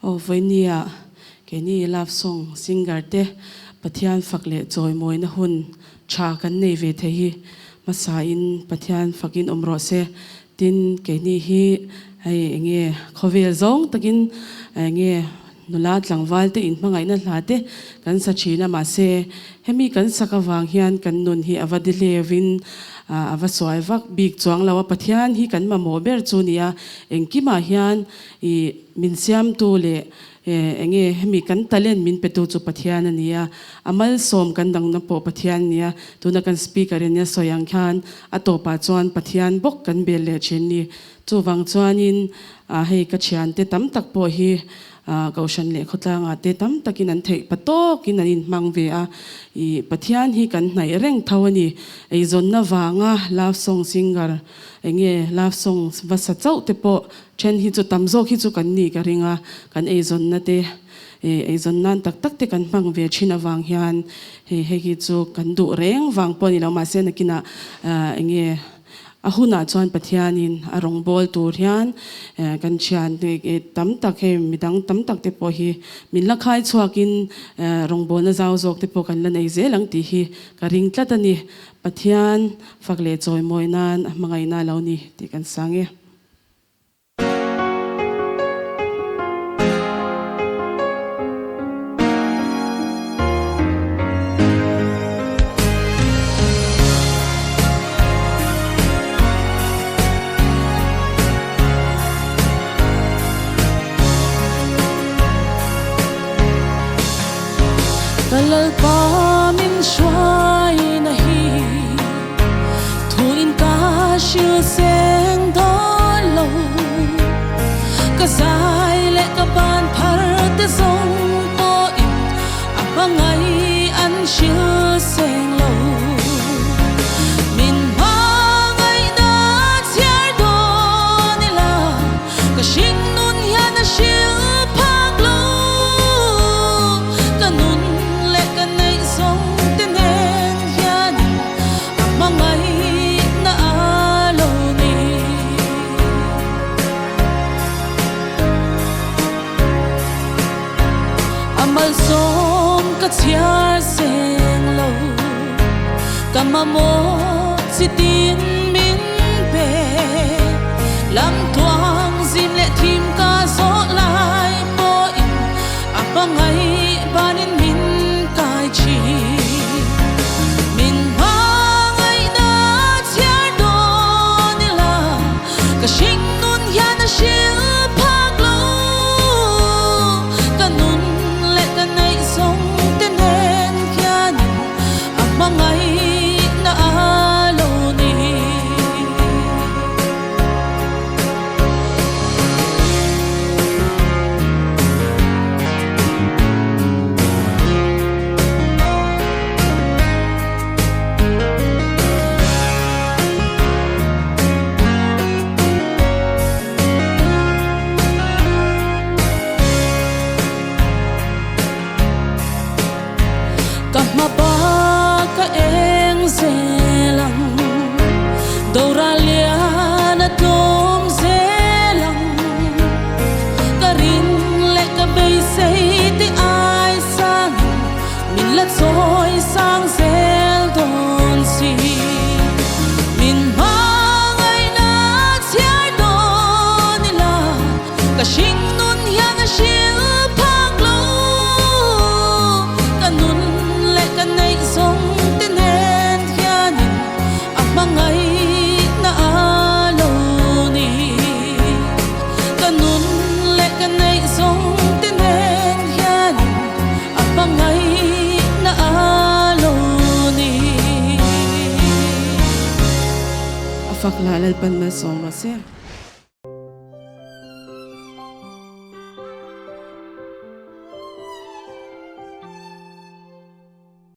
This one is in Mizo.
Aw vawinia keini love song singer te Pathian fak leh chawimawina hun tha kan nei ve thei hi hmasa in Pathian fakin awm rawh se. Tin keini hi hei enge khawvel zawng takin enge nula tlangval te inhmangaihna hla te kan sa thin a mahse hemi kan sak avang hian kan nun hi a va dihlevin a va suai vak bik chuang lo a Pathian hi kan mamawh ber chu nia engkimah hian I min siamtu leh enge hemi kan talent min petu chu Pathian a ni a, a malsawm kan dangna pawh Pathian a ni a, tuna kan speaker in a sawi ang khan a tawpah chuan Pathian bawk kan bel leh thin ni. Chuvang chuanin hei ka thiante tam tak pawh hi Kohhran leh khawtlangah te tam takin an theih pa tawkin an inhmang ve a, i Pathian hi kan hnaih reng tho a ni. Eizawnna vanga love song singer enge love song va sa chauh te pawh Then hi chu tam zawk hi chu kan nih ka ring a, kan eizawnna te eh eizawn nan tak tak te kan hmang ve thin avang hian hei hei hi chu kan duh reng vang pawh a ni lo mahse nakinah ah enge a hunah chuan Pathianin a rawngbâwl tur hian eh kan thian te eh tam tak hei midang tam tak te pawh hi min la khai chhuakin eh rawngbâwlna zau zawk te pawh kan la nei zel ang tih hi ka ring tlat a ni. Pathian fak leh chawimawi nan a hmangaihna a lo ni tih kan sang e. Ka Lalpa min hruaina hi Thu in ka hril seng dawn lo Ka zai leh ka ban phar te zawng pawhin A hmangaih an hril seng lo Min hmangaihna chhiar dawn ila Ka hring nun hian a hril phak lo Ka nun leh ka neih zawng te nen hianin A hmangaihna a lo ni. A malsawm ka chhiar seng lo, ka mamawh chi tin min pe. Lamthuang zim leh thim ka zawh lai pawhin a hmangaih banin min kai thin. Min hmangaihna chhiar dawn ila, ka hring nun hian a hril phak lo. Ka nun leh ka neih zawng te nen khianin a hmangaihna a lo ni. Ka hma bak a eng zel ang, Dora lian a tlawm zel ang. Ka rin leh ka beisei te ai sangin min la chawi sang zel dawn si. Min hmangaihna chhiar dawn ila, ka hring nun hian a hril phak lo. Ka nun leh ka neih zawng te nen hianin a hmangaihna a lo ni. Ka nun leh ka neih zawng te nen hianin a hmangaihna a lo ni. A fak lah Lalpan malsawm rawh se.